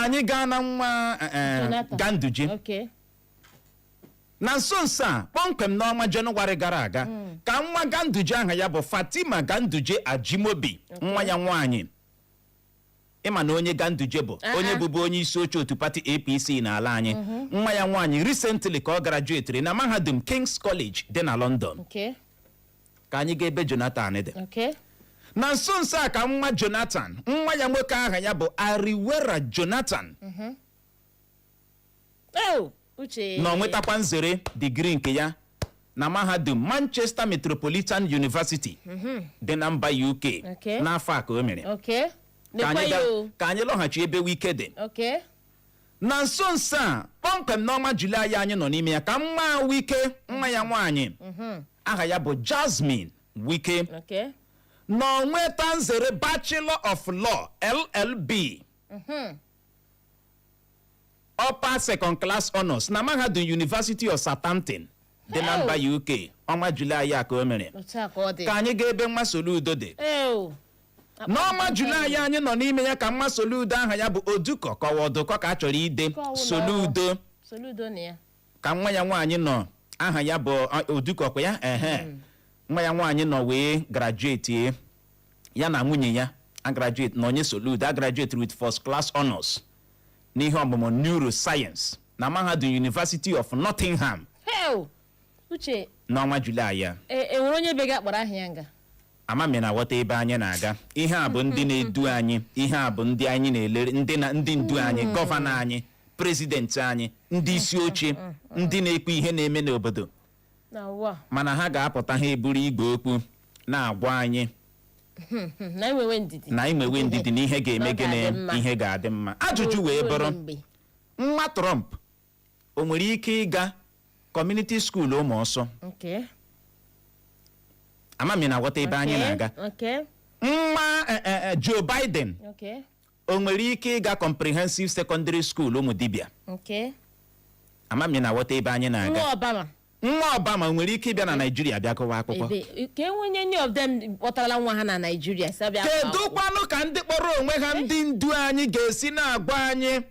Anyị gaa na nwa Jonathan. Ganduje. Na nso nso a, kpọmkwem n'ọnwa Jenụwarị gara aga, ka nwa Ganduje aha ya bụ Fatima Ganduje Ajimobi, nwa ya nwaanyị, ịma na onye Ganduje bụ onye bụbu onye isi oche otu pati APC n'ala anyị, nwa ya nwaanyị recently ka ọ graduateri na mahadum King's College dị na London. Ka anyị gaa ebe Jonathan dị. Na nso nso a ka nwa Jonathan, nwa ya nwoke aha ya bụ Ariwera Jonathan, Oh, Uche. na ọ nwetakwa nzere digrii nke ya na mahadum Manchester Metropolitan University dị na mba UK n'afọ a ka o mere. Ka Lekwa anyị ya o. ka anyị lọghachi ebe Wike dị. Na nso nso a, kpọmkwem n'ọnwa Julaị anyị nọ n'ime ya, ka nwa Wike, nwa ya nwaanyị aha ya bụ Jasmine Wike, na ọ nweta nzere Bachelor of Law, LLB, upper second class honors na mahadum University of Southampton dị na mba UK. Ọnwa Julaị a ka o mere. Otu a ka ọ dị. Ka anyị gaa ebe nwa Soludo dị. Ew. N'ọnwa Julaị anyị nọ n'ime ya ka nwa Soludo aha ya bụ Odukọ kọwa Ọdụkọ ka a chọrọ ide. Kọwa ụlọ. Soludo. Soludo na ya. Ka nwa ya nwaanyị nọ, aha ya bụ Odukọ kwa ya, ehe, nwa ya nwaanyị nọ wee graduate, ya na nwunye ya a graduate na onye Soludo a graduate with first class honors n'ihe ọmụmụ neuroscience na mahadum University of Nottingham. Hell! Uche. N'ọnwa Julaị ya. E nwere onye be gị akpọrọ aha ya nga? Amami na aghọta ebe anyị na-aga. Ihe a bụ ndị na-edu anyị, ihe a bụ ndị anyị na-elere, ndị na ndị ndu anyị, gọvanọ anyị, prezidenti anyị, ndị isi oche, ndị na-ekwu ihe na-eme n'obodo. Na ụwa. Mana ha ga-apụta, ha eburu igwe okwu na-agwa anyị Na enwewe ndidi. Na enwewe ndidi na ihe ga-eme. Na ọ Gịnị? ga-adị mma. Ihe ga-adị mma. Ajụjụ wee Ruo bụrụ, ole mgbe? nwa Trump o nwere ike ịga community school ụmụ ọsọ? Amami na aghọta ebe anyị na-aga. Nwa Joe Biden o nwere ike ịga comprehensive secondary school ụmụ dibịa? Amami na aghọta ebe anyị na-aga. Nwa Obama. Nwa Obama o nwere ike ịbịa na Naijiria bịa gụwa akwụkwọ? Ebe ka enwenye any of them kpọtarala nwa ha na Naijiria si abịa Kedu akwụkwọ? kwanụ ka ndị kpọrọ onwe ha ndị ndu anyị ga-esi na-agwa anyị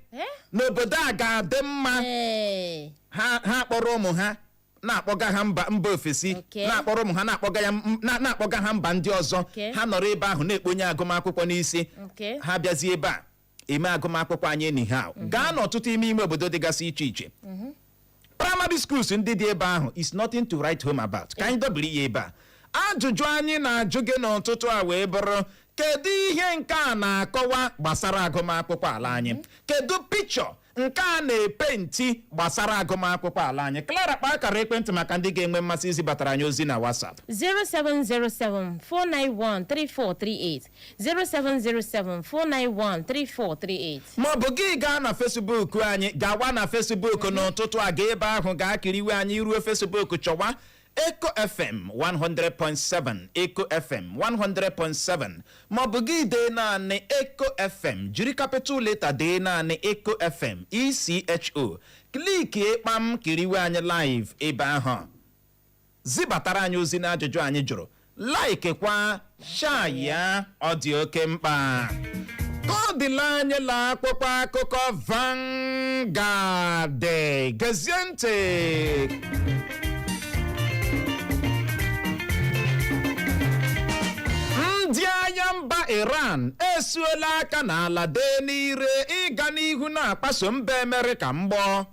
n'obodo a ga-adị mma, ha kpọrọ ụmụ ha na-akpọga ha mba ofesi, na-akpọrọ ụmụ ha na-akpọga ya na-akpọga ha mba ndị ọzọ, ha nọrọ ebe ahụ na-ekponye agụmakwụkwọ n'isi, ha bịazie ebe a eme agụmakwụkwọ anyị anyhow? Gaa n'ọtụtụ ime ime obodo dịgasị iche iche, primary schools ndị dị ebe ahụ is nothing to write home about. Ka anyị dobiri ya ebe a. Ajụjụ anyị na-ajụ gị n'ụtụtụ a wee bụrụ, kedu ihe nke a na-akọwa gbasara agụmakwụkwọ ala anyị? Kedu picture nke a na-epaint gbasara agụmakwụkwọ ala anyị? Clara, kpaa akara ekwentị maka ndị ga-enwe mmasị izibatara anyị ozi na WhatsApp. 0707 491 3438, 0707 491 3438. Ma ọ bụ gị gaa na Facebook anyị, gawa na Facebook n'ụtụtụ a, gaa ebe ahụ gaa kiriwe anyị. Ruo Facebook, chọwa Eco FM 100.7, Eco FM 100.7, ma ọ bụ gị dee naanị Eco FM, jiri capital letter dee naanị Eco FM, ECHO, klikie kpam, kiriwe anyị live ebe ahụ. Zibatara anyị ozi na ajụjụ anyị jụrụ, like kwa, share ya, ọ dị oke mkpa. Ka ọ dịla anyị la akwụkwọ akụkọ Vanguard. Gezie ntị. Ndị agha mba Iran esuola aka n'ala dee n'ire ịga n'ihu na-akpaso mba Amerịka mgbọ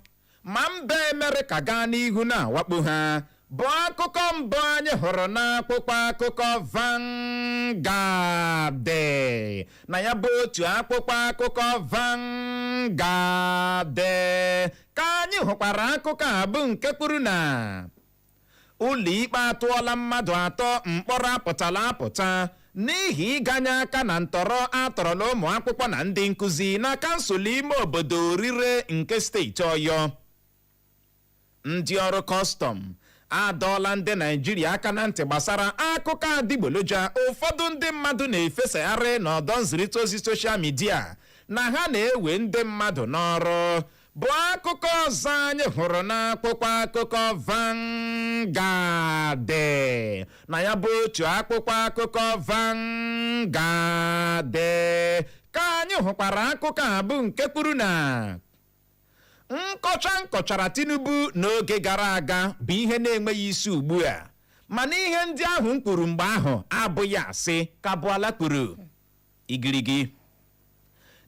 ma mba Amerịka gaa n'ihu na-awakpo ha, bụ akụkọ mbụ anyị hụrụ n'akwụkwọ akụkọ Vanguard. Na ya bụ otu akwụkwọ akụkọ Vanguard ka anyị hụkwara akụkọ a bụ nke kwuru na ụlọikpe atụọla mmadụ atọ mkpọrọ apụtala apụta n'ihi ịganye aka na ntọrọ atọrọla ụmụ akwụkwọ na ndị nkụzi na kansụl ime obodo Orire nke steeti Ọyọ. Ndị ọrụ kọstọm adọọla ndị Naijiria aka na ntị gbasara akụkọ adịgboloja ụfọdụ ndị mmadụ na-efesagharị n'ọdọ nzirịta ozi social media na ha na-ewe ndị mmadụ n'ọrụ, bụ akụkọ ọzọ anyị hụrụ n'akwụkwọ akụkọ Vanguard. Na ya bụ otu akwụkwọ akụkọ Vanguard ka Ka anyị hụkwara akụkọ a bụ nke kwuru na nkọcha nkọchara Tinubu n'oge gara aga bụ ihe na-enweghị isi ugbu a, mana ihe ndị ahụ m kwuru mgbe ahụ abụghị asị, ka Bụala kwuru. Igirigi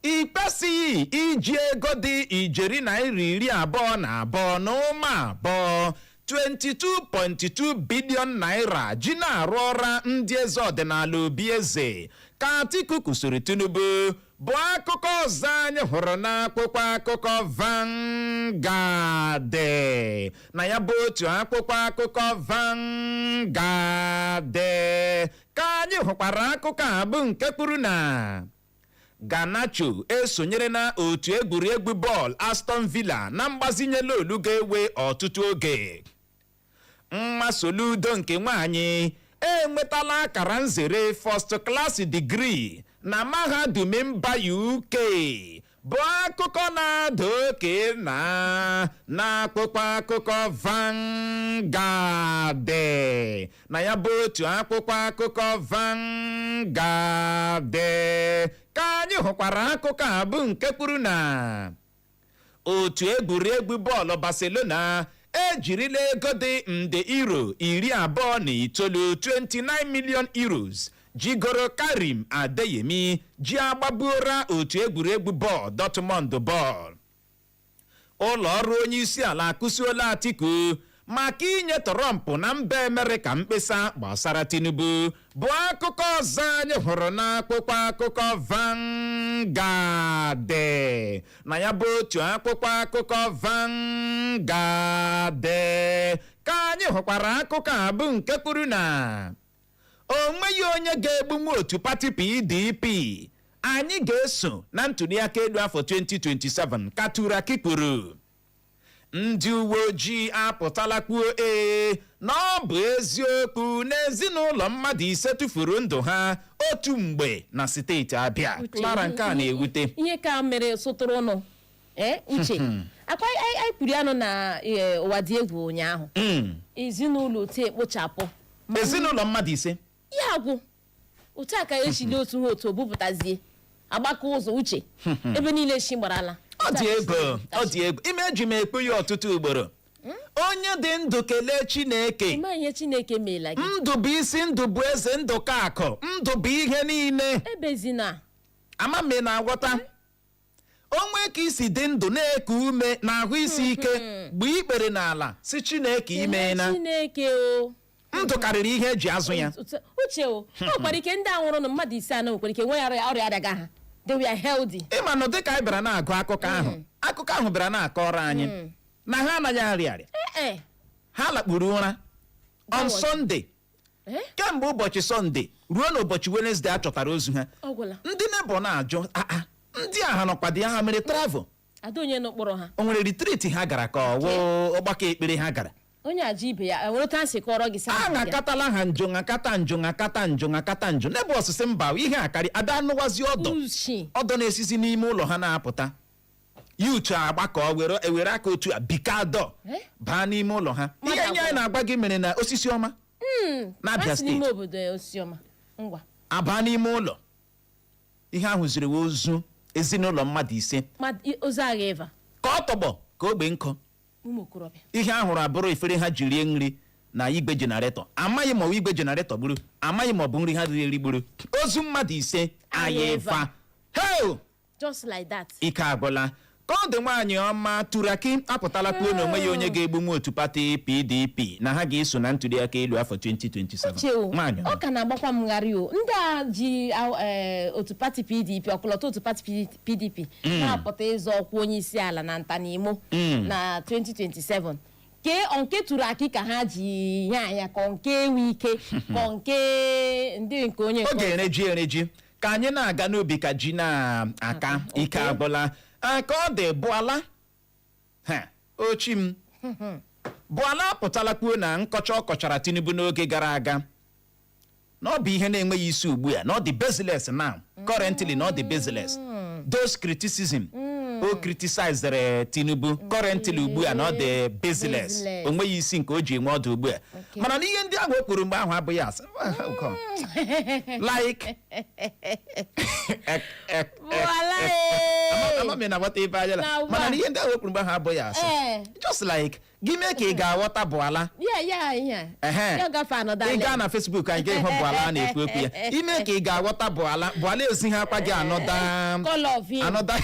i kwesịghị iji ego dị ijeri naira 22.2, 22.2 billion naira, ji na-arụ ọra ndị eze ọdịnala obi eze, ka Atiku kwusoro Tinubu, bụ akụkọ ọzọ anyị hụrụ n'akwụkwọ akụkọ Vanguard. Na ya bụ otu akwụkwọ akụkọ Vanguard ka anyị hụkwara akụkọ a bụ nke kwuru na Garnacho esonyere na otu egwuregwu bọọlụ Aston Villa na mgbazinye loan ga-ewe ọtụtụ oge. Nwa Soludo nke nwanyị enwetala akara nzere first class degree na mahadum mba UK, bụ akụkọ na-ada oke na n'akwụkwọ akụkọ Vanguard. Na ya bụ otu akwụkwọ akụkọ Vanguard ka anyị hụkwara akụkọ a bụ nke kwuru na otu egwuregwu bọọlụ Barcelona ejirila ego dị nde euro 29, 29 million euros, jigoro Karim Adeyemi ji agbagbuora otu egwuregwu bọọlụ Dortmund bọọlụ. Ụlọ ọrụ onye isi ala akụsiola Atiku maka inye Trump na mba Amerịka mkpesa gbasara Tinubu, bụ akụkọ ọzọ anyị hụrụ n'akwụkwọ akụkọ Vanguard. Na ya bụ otu akwụkwọ akụkọ Vanguard ka anyị hụkwara akụkọ a bụ nke kwuru na o nweghị onye ga-egbunwu otu pati PDP, anyị ga-eso na ntụliaka elu afọ 2027, ka Turaki kwuru. Ndị uwe ojii apụtala kwuo ee na ọ bụ eziokwu na ezinụlọ mmadụ 5 tụfuru ndụ ha otu mgbe na steeti Abịa. Clara, nke a na-ewute. Ihe ka mere sụtụrụ ụnụ, ee, Uche, akwa anyị kwuru ya nụ na ụwa dị egwu ụnyaahụ. Ezinụlọ otu ekpochapụ. Ezinụlọ mmadụ 5. Ya gwụ otu a ka echili otu ha otu obupụtazie agbakọ ụzọ, Uche, ebe niile shi gbarala. Ọ dị egwu, ọ dị egwu. Ime eji m ekwu ya ọtụtụ ugboro, onye dị ndụ kelee Chineke. Ịma ihe Chineke meela gị. Ndụ bụ isi, ndụ bụ eze, ndụ ka akụ, ndụ bụ ihe niile. Ebezina. Ama m ị na-aghọta onwe ka isi dị ndụ, na-eku ume na ahụ isi ike, gbe ikpere n'ala si Chineke imeela. Chineke o. Ndụ karịrị ihe eji azụ ya. Uche, o nwekwara ike ndị a nwụrụ na mmadụ 5 anọ nwekwara ike nwee ọrịa arịaga ha, they were healthy. Ịma nụ, dịka anyị bịara na-agụ akụkọ ahụ, akụkọ ahụ bịara na-akọrọ anyị na ha anaghị arịa arịa. Ee. Ha lakpuru ụra on Sunday. Kemgbe ụbọchị Sunday ruo n'ụbọchị Wednesday a chọtara ozu ha. Ọ gwụla. Ndị neighbour na-ajụ, aa, ndị a ha nọkwa dị ha mere travel? Ada onye nụkpọrọ ha. O nwere retreat ha gara, ka ọ wụ ọgbakọ ekpere ha gara? Onye aja ibe ya enwere otu a sị kọrọ gị sa. A ṅakatala ha njụ, ṅakata njụ, ṅakata njụ, ṅakata njụ. N'ebe ọsịsị mba, ihe a karị ada anụwazi ọdọ. Uche. Ọdọ na-esisi n'ime ụlọ ha na-apụta. Yutu agbakọ were ewere aka otu a bika dọ Eh? baa n'ime ụlọ ha. Mmadụ Ihe nye anyị agwụla. na-agwa gị mere na Osisi Ọma n'Abịa Ha si n'ime Steeti. obodo Osisiọma ngwa. Abaa n'ime ụlọ, ihe ahụ ziri ozu ezinụlọ mmadụ 5. Ozu agha ịva. Ka ọ tọgbọ ka ogbe nkụ. Ụmụ okorobịa. Ihe ahụrụ abụrụ efere ha ji rie nri na igwe generator. Amaghị ma ọ bụ igwe generator gburu, amaghị ma ọ bụ nri ha riri eri gburu ozu mmadụ 5 anyị fa heo. Just like that. Ike agwụla. Ka ọ dị, nwaanyị ọma, Turaki apụtala kwuo na onwe ya onye ga-egbunwu otu pati PDP, na ha ga-eso na ntụliaka elu afọ 2027. Uche o. Nwaanyị ọma. Ọ ka na-agbakwa m gharị o. Ndị a ji otu pati PDP, ọkọlọtọ otu pati PDP na-apụta ịzọ ọkwa onye isi ala na ntanimo na 2027, ke nke Turaki ka ha ji nye anya, ka nke enwe ike, ka nke ndị nke onye nke Oge ereji ereji ka anyị na-aga n'ubi ka ji na-aka. Ike agwụla. Ka ọ dị, Bụala ha ochi m. Bụala apụtala kwuo na nkọcha ọ kọchara Tinubu n'oge gara aga na ọ bụ ihe na-enweghị isi ugbu a, na ọ dị baseless now, currently na ọ dị baseless, those criticism. O criticizere Tinubu currently ugbu a na ọ dị baseless. Baseless. O nweghị isi nke o ji enwe ọdụ ugbu a. Mana na ihe ndị ahụ o kwuru mgbe ahụ abụghị asị. Oh, God. Like Voila, eh. Ama m na aghọta ebe anya Na na ụwa. mana na ihe ndị ahụ o kwuru mgbe ahụ abụghị asị. Just like gị mee ka ị ga-aghọta bụ ala. Ya. Ehe. Ya gafe another Ị gaa level. na Facebook anyị ga-ịhụ bụ ala a na-ekwu okwu ya. Ime ka ị ga-aghọta bụ ala, bụ ala esighị akwa gị anọda. Colour of him. Anọda.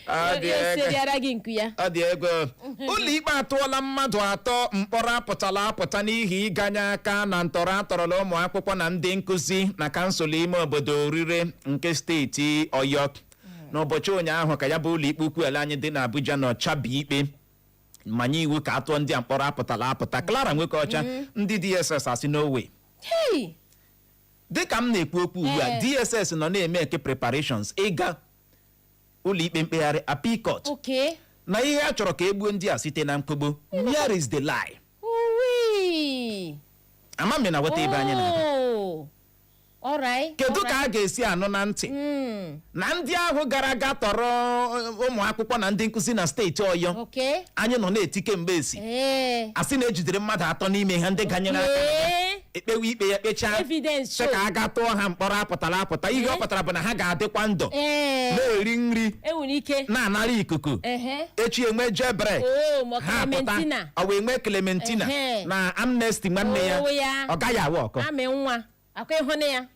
Ọ dị Ya egwu. seriara gị nku ya. Ọ dị egwu. Ụlọ ikpe atụọla mmadụ atọ mkpọrọ apụtala apụta n'ihi ịganye aka na ntọrọ atọrọla ụmụ akwụkwọ na ndị nkụzi na kansụl ime obodo Orire nke steeti Ọyọ. N'ụbọchị ụnyaahụ ka ya bụ ụlọ ikpe ukwu ala anyị dị n'Abuja nọ chabi ikpe, manye iwu ka atụọ ndị a mkpọrọ apụtala apụta. Clara Nwoke Ọcha, ndị DSS asị n'owe. Hey! Dịka m na-ekwu okwu ugbu a, DSS nọ na-eme eke preparations ịga ụlọ ikpe mkpegharị, appeal court, na ihe a chọrọ ka e gbuo ndị a site na mkpogbu. Where is the lie? Uwi. Ama m na ghọta ebe anyị na-aga. Oh. All right. Kedu ka a ga-esi anụ na ntị na ndị ahụ gara aga tọrọ ụmụ akwụkwọ na ndị nkụzi na steeti Ọyọ anyị nọ na-eti kemgbe esi asị na ejidere mmadụ atọ n'ime ha, ndị ganyere aka, ekpewe ikpe ya, kpechaa, Evidence sị ka a ga tụọ ha mkpọrọ apụtara apụta? Ihe ọ pụtara bụ na ha ga-adịkwa ndụ, na-eri nri, Enwere ike. na-anara ikuku. Echi enwe jailbreak. Oh, ma Ha apụta. Clementina. Ọ wee nwee Clementina na Amnesty nwanne ya. Oh, ya. Ọ gaghị awa ọkọ. Amị nwa akwa ịhụnụ ya,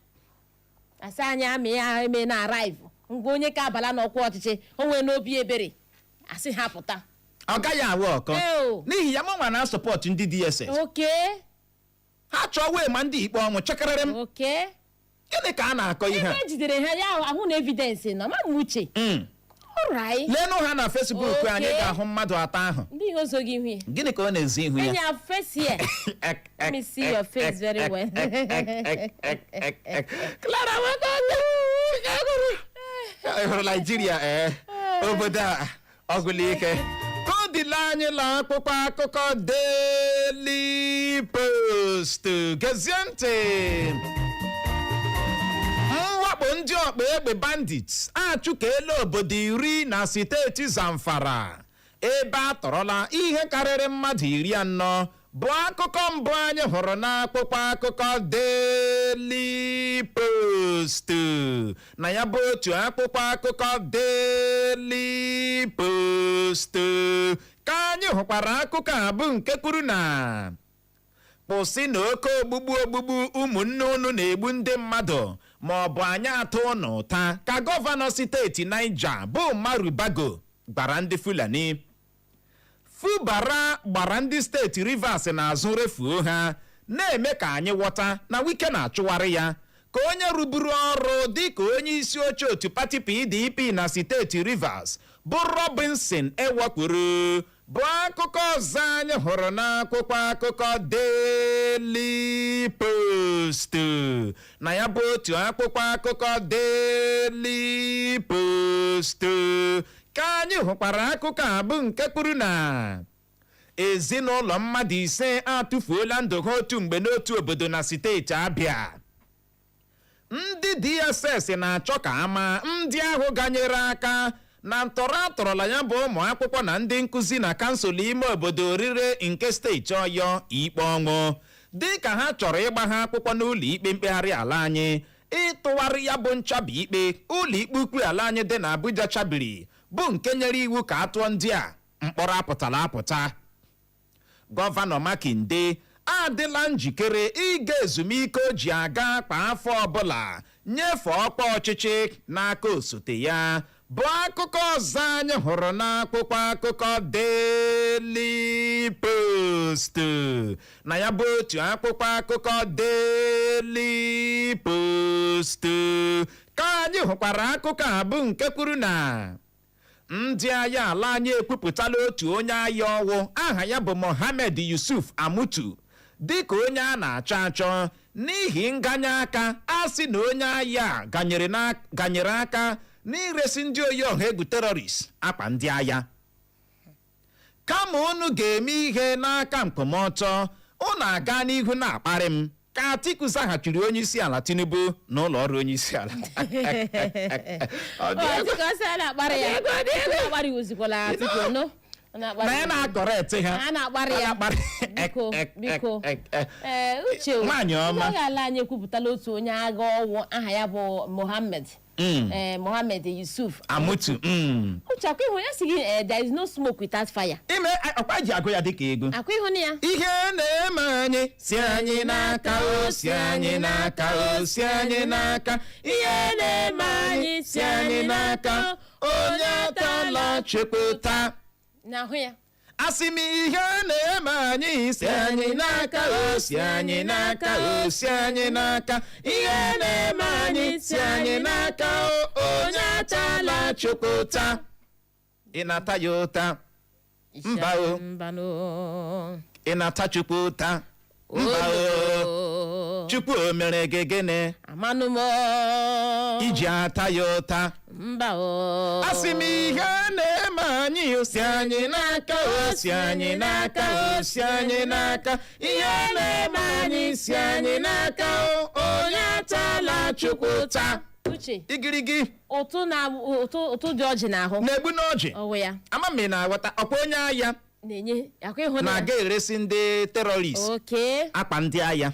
asị anyị amị ya eme na arrive ngwa, onye ka abala n'ọkwa ọchịchị o nwee n'obi ebere, asị ha pụta. Ọ gaghị awa ọkọ. Eo. N'ihi ya, mụnwa na support ndị DSS. Ha chọọ wee ma ndị ikpe ọnwụ chekarịrị m. Gịnị ka a na-akọ ihe a? Ebe ejidere ha ya ahụ na evidence nọ ma m uche. Alright. Leenụ ha na Facebook. Anyị ga-ahụ mmadụ atọ ahụ. Ndị ihe ozoghị ihu ya. Gịnị ka ọ na-ezi ihu ya? Enya face here. Let me see your face very well. Clara, ị hụrụ Naijiria, ee, obodo a ọgwụla ike ka ọ dịla. Anyị la akwụkwọ akụkọ Daily Post. Gezie ntị. Mwakpo ndị ọkpa egbe bandits achụkeela obodo 10 na steeti Zamfara, ebe a tọrọla ihe karịrị mmadụ 40, bụ akụkọ mbụ anyị hụrụ n'akwụkwọ akụkọ Daily Post. Na ya bụ otu akwụkwọ akụkọ Daily Post ka anyị hụkwara akụkọ a bụ nke kwuru na kwụsị na oke ogbugbu ogbugbu ụmụnne unu na-egbu ndị mmadụ, ma ọ bụ anyị atụ unu ụta, ka gọvanọ steeti Niger bụ Umaru Bago gbara ndị Fulani. Fubara gbara ndị steeti Rivers n'azụ refuo ha, na-eme ka anyị ghọta na Wike na-achụgharị ya ka onye rụburu ọrụ dịka onye isi oche otu pati PDP na steeti Rivers bụ Robinson ewakpuru, bụ akụkọ ọzọ anyị hụrụ n'akwụkwọ akụkọ Daily Post. Na ya bụ otu akwụkwọ akụkọ Daily Post ka anyị hụkwara akụkọ a bụ nke kwuru na ezinụlọ mmadụ 5 atụfuola ndụ ha otu mgbe n'otu obodo na steeti Abịa. Ndị DSS na-achọ ka ama ndị ahụ ganyere aka na ntọrọ atọrọla ya bụ ụmụ akwụkwọ na ndị nkụzi na kansụl ime obodo Orire nke steeti Ọyọ ikpe ọnwụ, dị ka ha chọrọ ịgba ha akwụkwọ n'ụlọ ikpe mkpegharị ala anyị ịtụgharị ya bụ nchabi ikpe ụlọ ikpe ukwu ala anyị dị n'Abuja chabiri, bụ nke nyere iwu ka a tụọ ndị a mkpọrọ apụtala apụta. Gọvanọ Makinde adịla njikere ịga ezumike o ji aga kwa afọ ọbụla, nyefee ọkwa ọchịchị n'aka osote ya, bụ akụkọ ọzọ anyị hụrụ n'akwụkwọ akụkọ Daily Post. Na ya bụ otu akwụkwọ akụkọ Daily Post ka anyị hụkwara akụkọ a bụ nke kwuru na ndị agha ala anyị ekwupụtala otu onye agha ọwụ aha ya bụ Mohammed Yusuf Amutu dịka onye a na-achọ achọ n'ihi nganye aka a sị na onye agha a ganyere aka n'iresi ndị oyi ọha egwu terrorist akpa ndị agha. Kama unu ga-eme ihe n'aka nkwụmọtọ, unu aga n'ihu na-akparị m ka Ka Atiku zaghachiri onye isi ala Tinubu na ụlọ ọrụ onye isi ala. Ọ dị egwu. Atiku ọsị a na-akparị ya. Na-akparị ozikwala Atiku no. Ọ na-akparị. Na ya na-acorrect ha. A na-akparị ya. A na-akparị. Biko, biko. Ee, Uche o, Nwaanyị ọma. ndị agha ala anyị ekwupụtala otu onye agha ọwụ aha ya bụ Mohammed, ee, Mohammed Yusuf Amutu. Uche, akwa ịhụ ya sị gị, there is no smoke without fire. Ime ọkwa ji agụ ya dịka ego. Akwa ịhụ na ya. Ihe na-eme anyị si anyị n'aka o, si anyị n'aka o, si anyị n'aka. Ihe na-eme anyị si anyị n'aka, onye atala chepụta. Na-ahụ ya. Asị m, ihe na-eme anyị si anyị n'aka o, si anyị n'aka o, si anyị n'aka. Ihe na-eme anyị si anyị n'aka o, onye atala chepụta. Ị na-ata ya ụta? Mba o. Mba no. Ị na-ata Chukwu ụta? Mba o. Chukwu o mere gị gịnị? Amanụ m. Iji ata ya ụta? Mba o. Asị m, ihe na-eme anyị si anyị n'aka o, si anyị n'aka o, si anyị n'aka. Ihe na-eme anyị si anyị n'aka o, onye atala Chukwu ụta. Uche. Igirigi. Ụtụ na ụtụ, ụtụ dị ọjị n'ahụ. Na-egbu n'ọjị. Ọwụ ya. Ama m ị na-aghọta. Ọkwa onye agha na-enye akwa ịhụ na na-aga eresi ndị terrorist akpa ndị agha.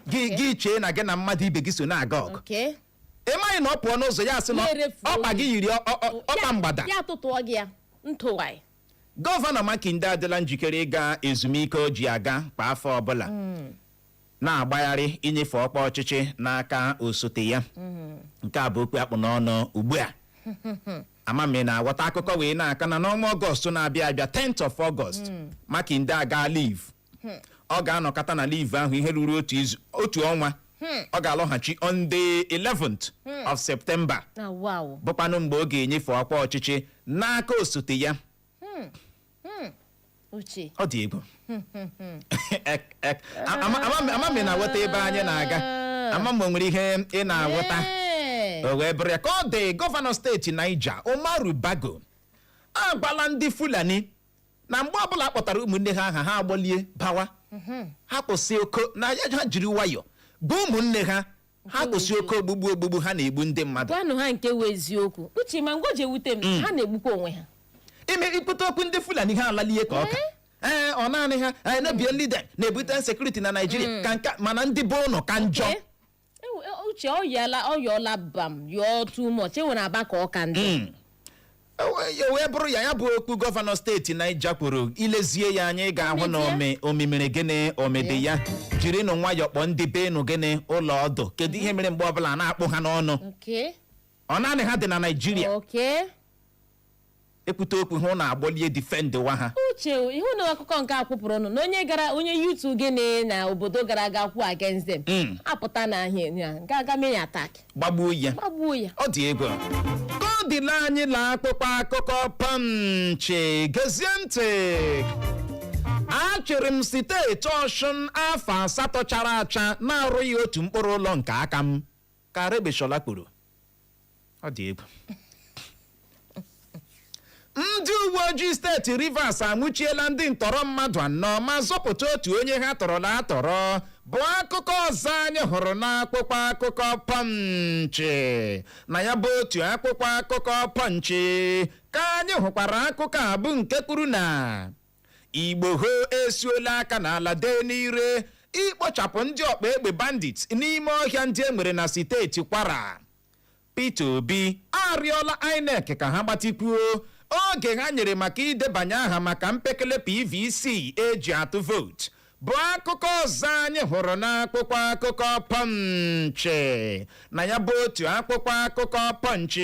Gị gị chee na gị na mmadụ ibe gị so na-aga ọgụ. Ị maghị na ọ pụọ n'ụzọ, ya sị na Ya erefuo ọkpa gị yiri ọkpa mgbada. Ya tụtụọ gị ya ntụwaị. Gọvanọ Makinde adịla njikere ịga ezumike o ji aga kwa afọ ọbụla, na-agbagharị inyefe ọkwa ọchịchị n'aka osote ya. Nke a bụ okwu akpụ n'ọnụ ugbu a. Ama m ị na-aghọta. Akụkọ wee na-aka na n'ọnwa Ọgọst na-abịa abịa, 10th of August, Makinde aga leave. Ọ ga-anọkọta na leave ahụ ihe ruru otu izu, otu ọnwa. Ọ ga-alọghachi on the 11th of September, Na wow. bụkwanụ mgbe ọ ga-enyefe ọkwa ọchịchị n'aka osote ya. Uche. Ọ dị egwu. Ama m ị na-aghọta ebe anyị na-aga. Ama m o nwere ihe ị na-aghọta. Ee. O wee bụrụ ya ka ọ dị. Gọvanọ steeti Niger, Umaru Bago, agwala ndị Fulani na mgbe ọbụla a kpọtara ụmụnne ha aha, ha agbọlie bawa. Ha kwụsị oko na ya, ha jiri nwayọ bụ ụmụnne ha, ha kwụsị oke ogbugbu ogbugbu ha na-egbu ndị mmadụ. Gwanụ ha nke wụ eziokwu. Uche, ma ngwa ji ewute m, ha na-egbukwa onwe ha. Ime ikpute okwu ndị Fulani, ha alalie ka ọka. Ee, ọ naanị ha, ee, no be leader na-ebute insecurity na Naijiria ka nka, mana ndị be ụnụ ka njọ. Ee? Uche, ọ yọọla, ọ yọọla bam, yọọ too much. E nwere aba ka ọka ndị. O wee bụrụ ya, ya bụ okwu gọvanọ steeti Naija kwuru, ilezie ya anya, ị ga-ahụ na Omedia. omimiri gịnị omedi ya. Jirinụ nwayọọ kpọọ ndị be enu gịnị ụlọ ọdụ. Kedu ihe mere mgbe ọbụla na-akpụ ha n'ọnụ? Ọ naanị ha dị na Naijiria. Ekwute okwu ha na-agbọlie defend wa ha. Uche, ihu na akụkọ nke a kwupụrụ ụnụ na onye gara, onye youth gịnị na obodo gara aga kwuo against them, apụta na ahịa ya nke aga mee ya attack. Gbagbuo ya. Gbagbuo ya. Ọ dị egwu. Ka ọ dịla anyị la akpụkpọ akụkọ Punch. Gezie ntị. Achịrị m steeti Ọshụn afọ 8 chara acha na-arụghị otu mkpụrụ ụlọ nke aka m, ka Aregbesola kwuru. Ọ dị egwu. Ndị uwe ojii steeti Rivers anwụchiela ndị ntọrọ mmadụ anọ ma zọpụta otu onye ha tọrọla atọrọ, bụ akụkọ ọzọ anyị hụrụ n'akwụkwọ akụkọ Punch. Na ya bụ otu akwụkwọ akụkọ Punch ka anyị hụkwara akụkọ a bụ nke kwuru na Igboho esuola aka n'ala dee n'ire ikpochapụ ndị ọkpa egbe bandit n'ime ọhịa ndị e nwere na steeti Kwara. Peter Obi arịọla INEC ka ha gbatịkwuo oge ha nyere maka idebanye aha maka mpekele PVC eji atụ vootu, bụ akụkọ ọzọ anyị hụrụ n'akwụkwọ akụkọ Punch. Na ya bụ otu akwụkwọ akụkọ Punch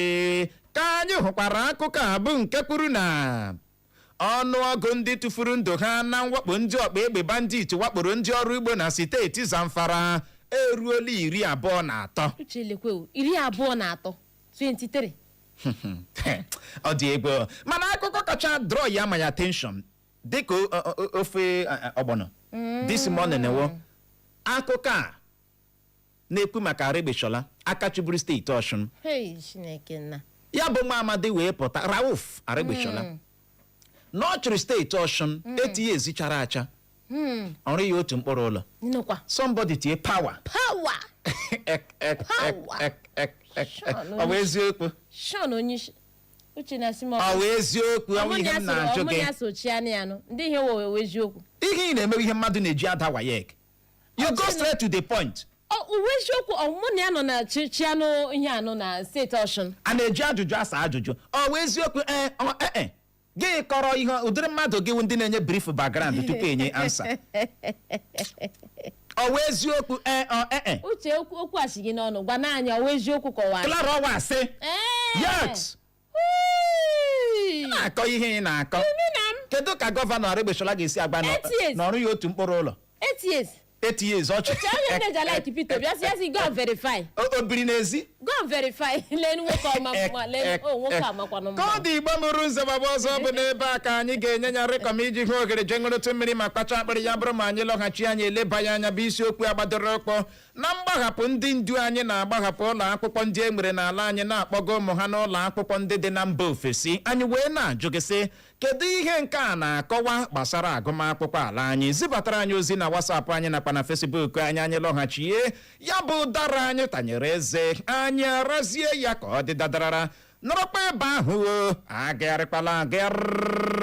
ka anyị hụkwara akụkọ a bụ nke kwuru na ọnụọgụ ndị tụfuru ndụ ha na mwakpo ndị ọkpa egbe bandit wakporo ndị ọrụ ugbo na steeti Zamfara eruola 23. Uche, lekwe o, 23, 23. Ọ dị egwu. Mana akụkọ kacha draw ya my attention dịka ofe ọgbọnọ this morning wo akụkọ a na-ekwu maka Aregbesola, aka chịburu steeti Ọshụn. Hey, Chineke nna. Ya bụ nwa amadi wee pụta, Rauf Aregbesola, na ọ chịrị steeti Ọshụn 8 years chara acha. Ọrụ ya otu mkpụrụ ụlọ. Nnukwa. Somebody tie power. Power. Ek, ek, ek, Power. ek, ek, ek, ek. Sean, Ọ bụ eziokwu? Sean, onye isi uche na-asị m Ọ bụ eziokwu? Ọ bụ ihe m na-ajụ ọmụ gị. Ya sochie ya nụ ndị ihe wewe eziokwu. Ihe ị na-emewe, ihe mmadụ na-eji ada WAEC, you go straight to the point. Ọ uwe eziokwu, ọmụmụ na ya nọ na chianụ ihe anụ na steeti Ọshụn. A na-eji ajụjụ asa ajụjụ. Ọ bụ eziokwu? Ee, ọ ee, gị kọrọ ihe ụdịrị mmadụ gị wụ ndị na-enye brief background tupu enye answer. Ọ bụ eziokwu? Ee, ọ ee. Uche, okwu okwu asị gị n'ọnụ, gwa naanị ọwa eziokwu kọwara. Clara, ọwa asị. Ee. Yes. Ui. Na-akọ ihe ị na-akọ. Nna m. Kedu ka gọvanọ Aregbesola ga-esi agba Eight years. n'ọrụ ya otu mkpụrụ ụlọ? 8 years. 8 years ọchị. Uche, onye nne ji like Peter Obi asị ya sị go and verify. O biri n'ezi. Go and verify. Lee nwoke ọma mma, lee o nwoke amakwanụ Ka ọ mma. dị, Igbo mụrụ nze gbaba ọzọ, bụ n'ebe a ka anyị ga-enye ya rịkọm iji hụ ohere jee ṅụrụtụ mmiri ma kpacha akpịrị. Ya bụrụ ma anyị lọghachi, anyị eleba ya anya bụ isiokwu agbadoro ọkpọ na mgbahapụ ndị ndu anyị na-agbahapụ ụlọ akwụkwọ ndị e nwere n'ala anyị, na-akpọga ụmụ ha n'ụlọ akwụkwọ ndị dị na mba ofesi. Anyị wee na-ajụ gị sị, kedu ihe nke a na-akọwa gbasara agụmakwụkwọ ala anyị? Zibatara anyị ozi na WhatsApp anyị nakwa na Facebook anyị. Anyị lọghachie, ya bụ ụdara anyị tanyere eze, anyị arazie ya ka ọ dị dadarara. Nọrọkwa ebe ahụ o, agagharịkwala agagharị.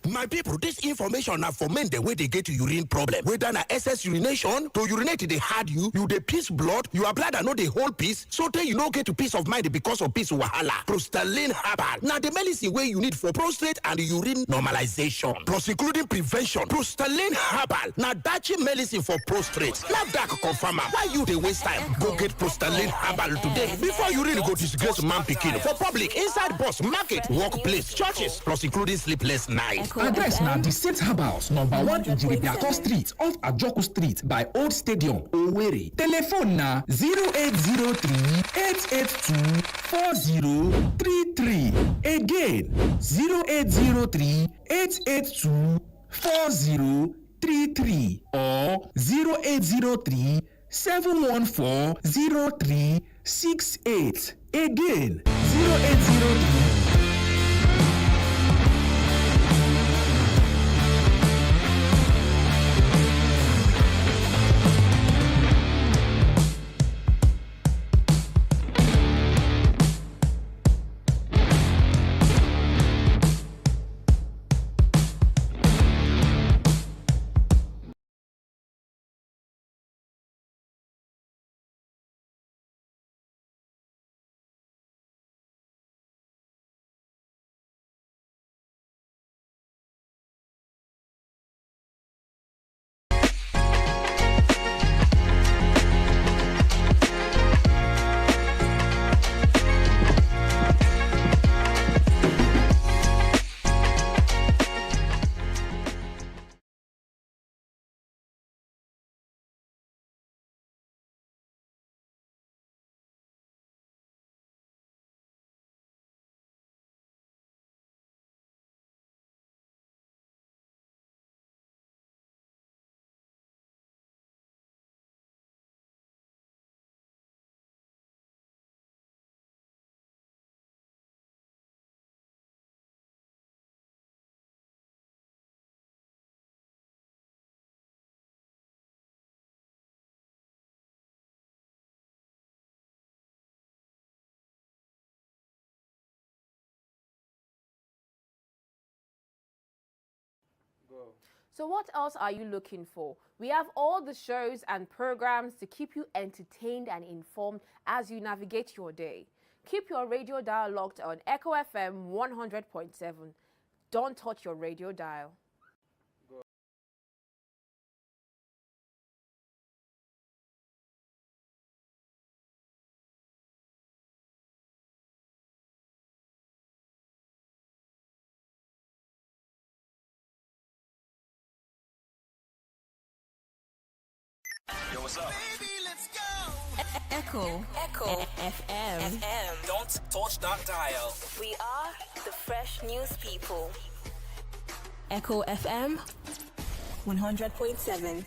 My people, this information na for men dem wey dey get urine problem. Whether na excess urination, to urinate dey hard you, you dey piss blood, your bladder no dey hold piss, so tey you no get peace of mind because of piss wahala. Prostalin Herbal na the medicine wey you need for prostate and urine normalization. Plus including prevention, Prostalin Herbal na dachi medicine for prostate. NAFDAC confirm am. Why you dey waste time? Go get Prostalin Herbal today before urine go disgrace man pikin for public, inside bus, market, workplace, churches, plus including sleepless night. Address na The Saint Herbals, number 1 Ijiribiako Street, off Ajoku Street, by Old Stadium, Owerri. Telephone na 0803 882 4033. Again, 0803 882 4033 or 0803 714 0368. Again, 0803 So, what else are you looking for? We have all the shows and programs to keep you entertained and informed as you navigate your day. Keep your radio dial locked on Echo FM 100.7. Don't touch your radio dial. Echo. Echo. FM. FM. Don't touch that dial. We are the fresh news people. Echo FM 100.7.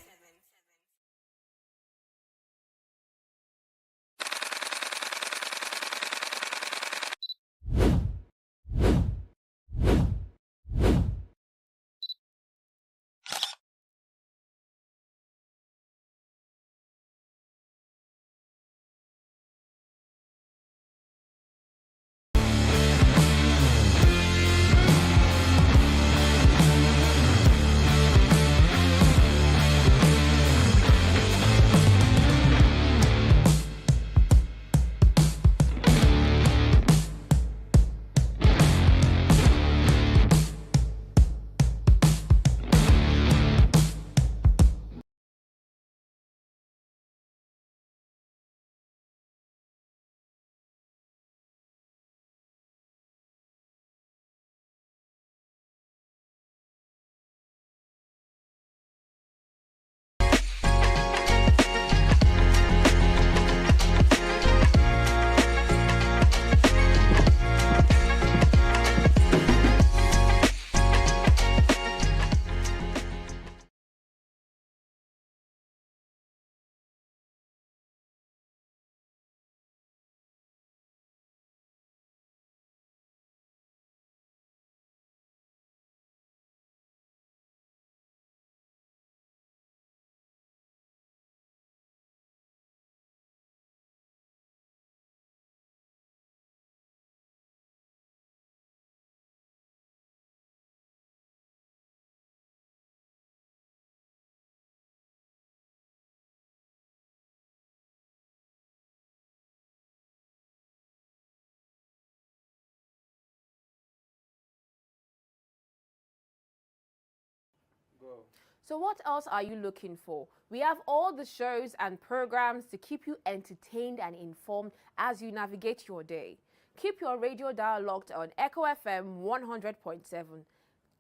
So, what else are you looking for? We have all the shows and programs to keep you entertained and informed as you navigate your day. Keep your radio dial locked on Echo FM 100.7.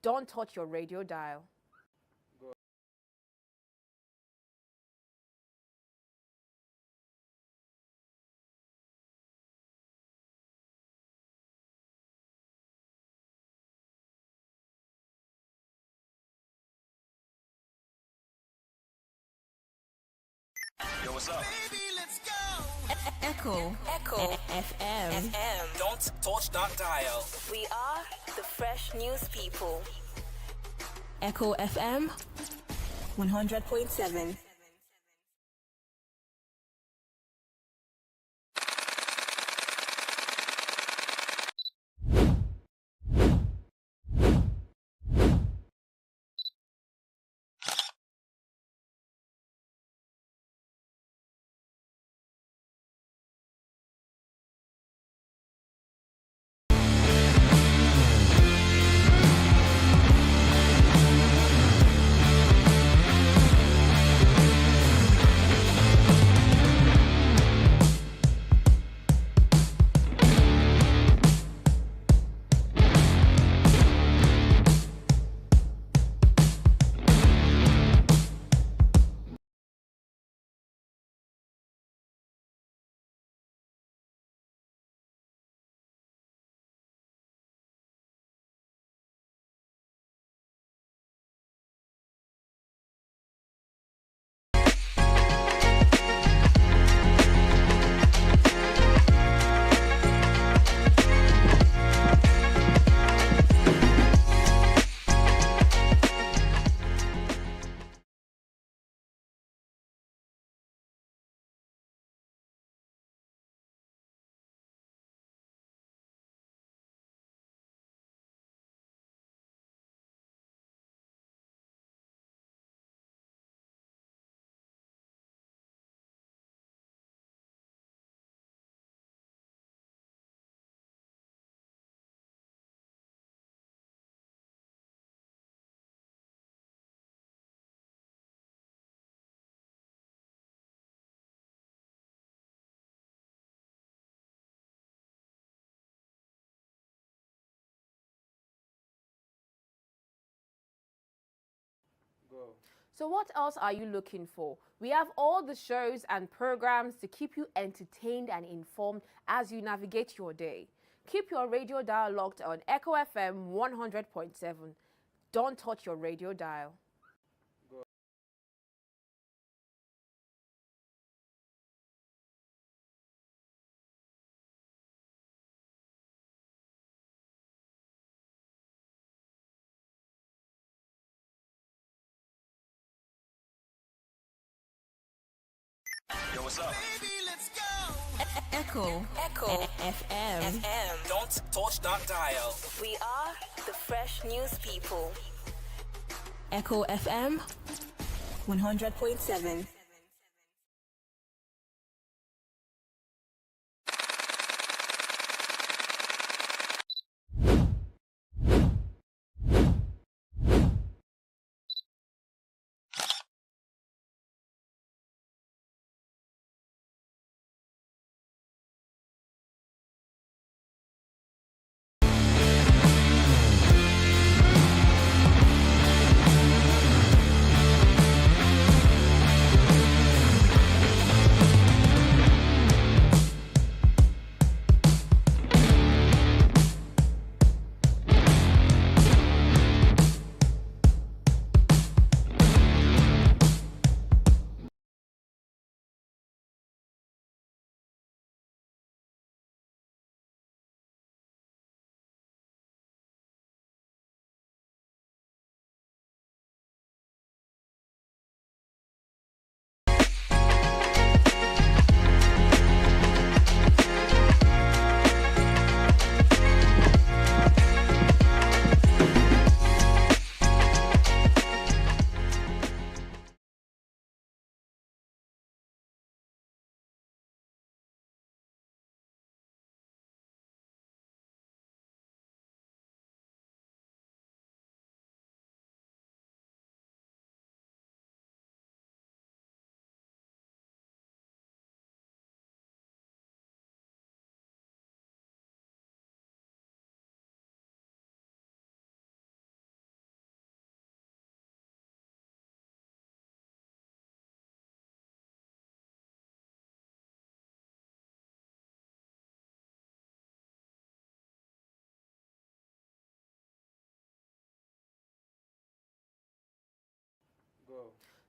Don't touch your radio dial. Yo, what's up? Echo. Echo. FM. FM. Don't touch that dial. We are the fresh news people. Echo FM 100.7. So, what else are you looking for? We have all the shows and programs to keep you entertained and informed as you navigate your day. Keep your radio dial locked on Echo FM 100.7. Don't touch your radio dial. Yo, what's up? Echo. Echo. FM. FM. Don't touch that dial. We are the fresh news people. Echo FM 100.7.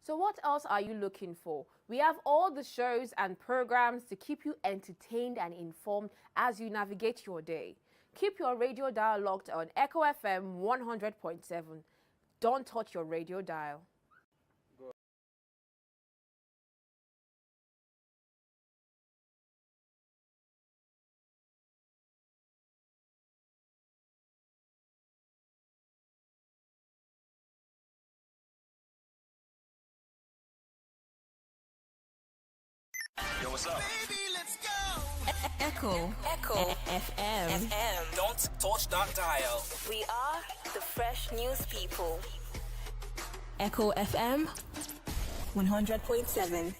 So, what else are you looking for? We have all the shows and programs to keep you entertained and informed as you navigate your day. Keep your radio dial locked on Echo FM 100.7. Don't touch your radio dial. Yo, what's up? Echo. Echo. FM. FM. Don't touch that dial. We are the fresh news people. Echo FM 100.7.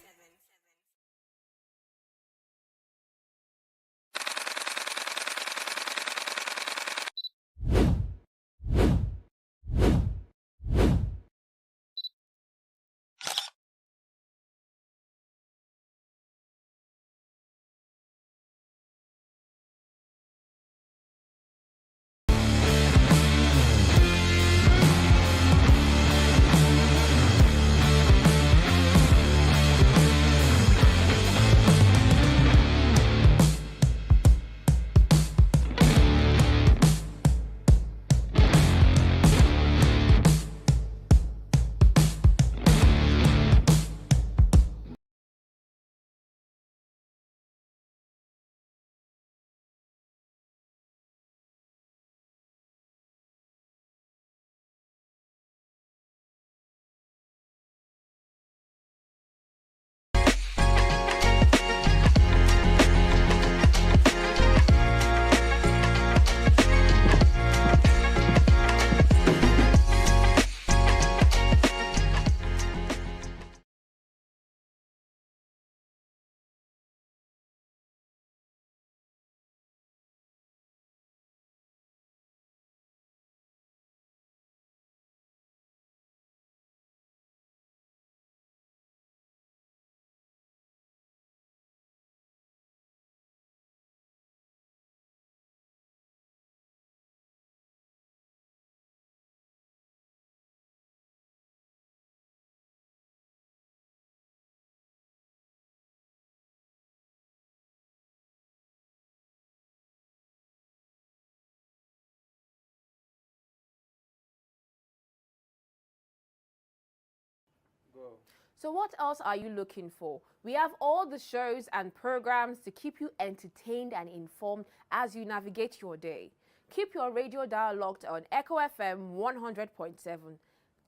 So, what else are you looking for? We have all the shows and programs to keep you entertained and informed as you navigate your day. Keep your radio dial locked on Echo FM 100.7.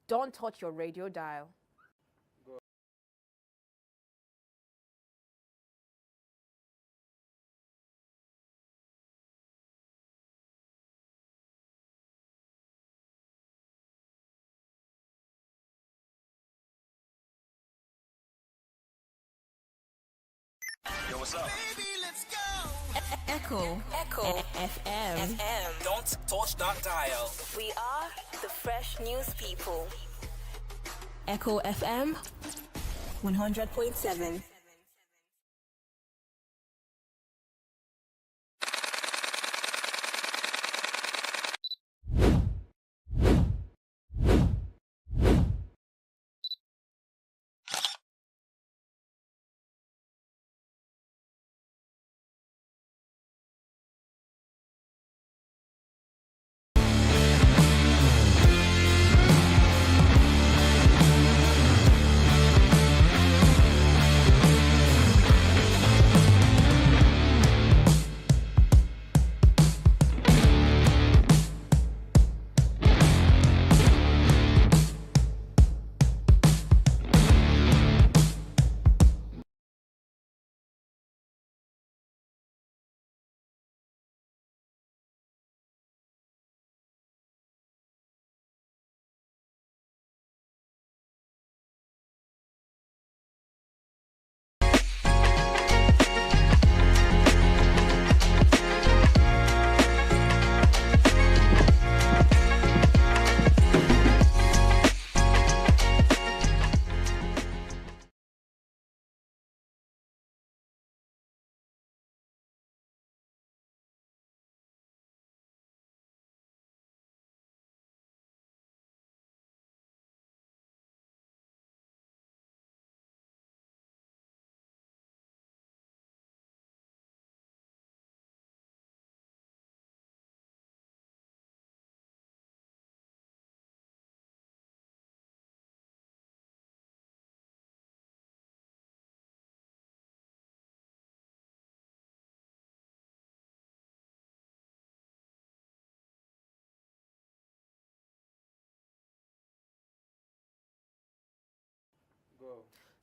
Don't touch your radio dial. Yo, what's up? Echo. Echo. FM. FM. Don't touch that dial. We are the fresh news people. Echo FM 100.7.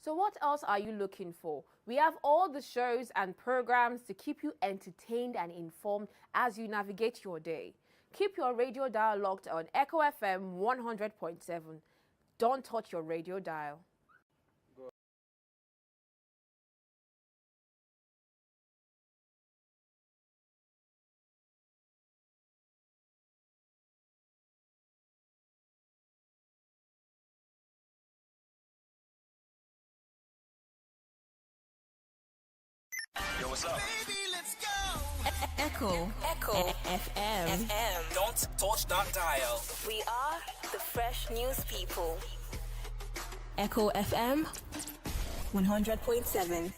So, what else are you looking for? We have all the shows and programs to keep you entertained and informed as you navigate your day. Keep your radio dial locked on Echo FM 100.7. Don't touch your radio dial. Yo, what's up? Echo. Echo. FM. FM. Don't touch that dial. We are the fresh news people. Echo FM 100.7.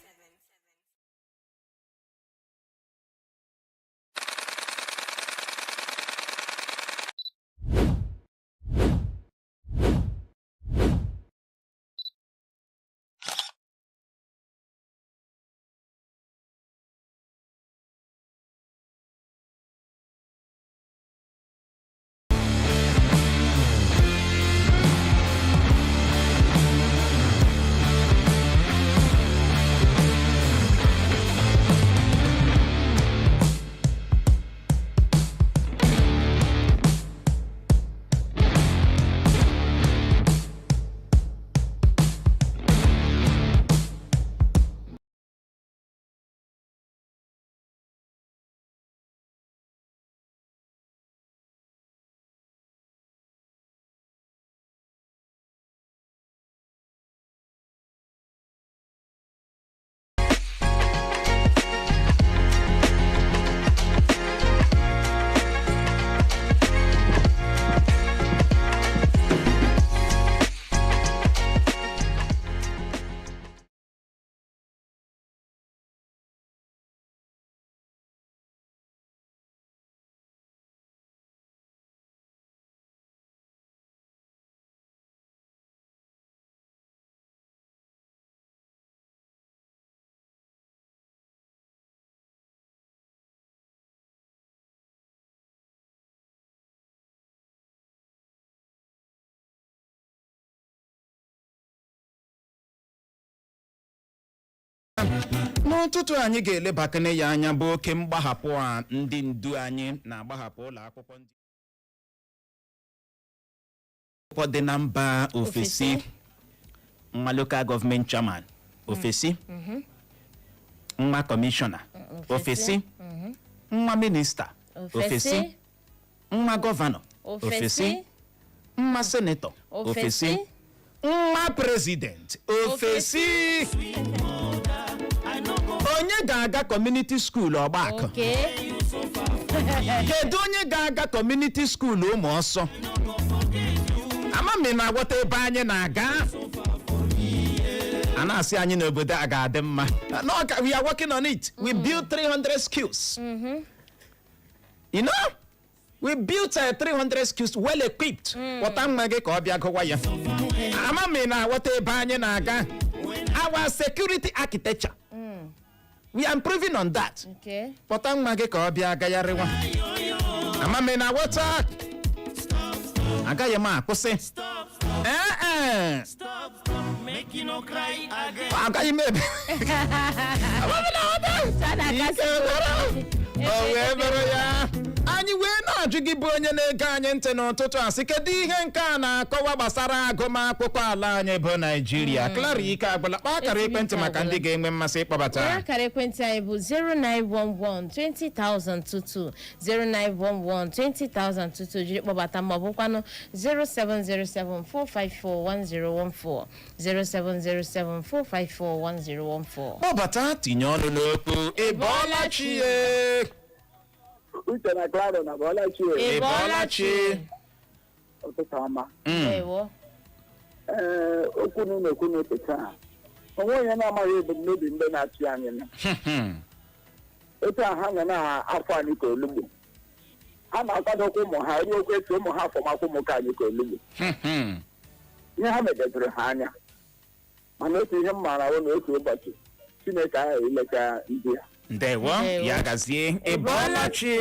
N'ụtụtụ anyị ga-elebakene ya anya bụ oke mgbahapụ a ndị ndu anyị na-agbahapụ ụlọ akwụkwọ ndị akwụkwọ dị na mba ofesi. Ofesi. Nwa local government chairman ofesi, nwa kọmishọna ofesi, nwa minista ofesi, nwa gọvanọ ofesi, nwa senetọ ofesi, nwa president ofesi. Onye ga-aga community school Ọgbakụ? Kedu onye ga-aga community school ụmụ ọsọ? Ama m ị na-aghọta ebe anyị na-aga. A na-asị anyị n'obodo a ga-adị mma. No, we are working on it. We built 300 schools. We built 300 schools well equipped. Kpọta nwa gị ka ọ bịa gụwa ya. Ama m ị na-aghọta ebe anyị na-aga. Our security architecture, we are improving on that. Kpọta nwa gị ka ọ bịa gagharịwa. Ama m ị na-aghọta. Agaghị m akwụsị. Ee e, agaghị m ebe. Ama m ị na-aghọta. Ike gwụrụ. O wee bụrụ ya, anyị wee na-ajụ gị bụ onye na-ege anyị ntị n'ụtụtụ a sị, kedu ihe nke a na-akọwa gbasara agụmakwụkwọ ala anyị bụ Naijiria? Clara, ike agwụla. Kpọọ akara ekwentị maka ndị ga-enwe mmasị ịkpọbata. Were akara ekwentị anyị bụ 0911 20022, 0911 20022 jiri kpọbata, ma ọ bụkwanụ 0707 454 1014, 0707 454 1014. Kpọbata, tinye ọnụ n'okwu. Ị bọọla chi ye? Uche na Clara na Bọlachi. Ị Ị bọọla chi. Ụtụtụ ọma. Ndewo. Ee, okwu na unu ekwu n'otu taa, onwe onye na-amaghị ebumnobi ndị na-achị anyị nọ otu a. Ha nọ na-afọ anyị ka olugbo, ha na-akwadokwa ụmụ ha ruo okwu etu ụmụ ha afọmakwa ụmụ ka anyị ka olugbo. Ihe ha megidere ha anya, mana otu ihe m maara bụ na otu ụbọchị Chineke aghaghị ileta ndị ya. Ndewo. Ndewo. Ya gazie. Ị bọọla chi.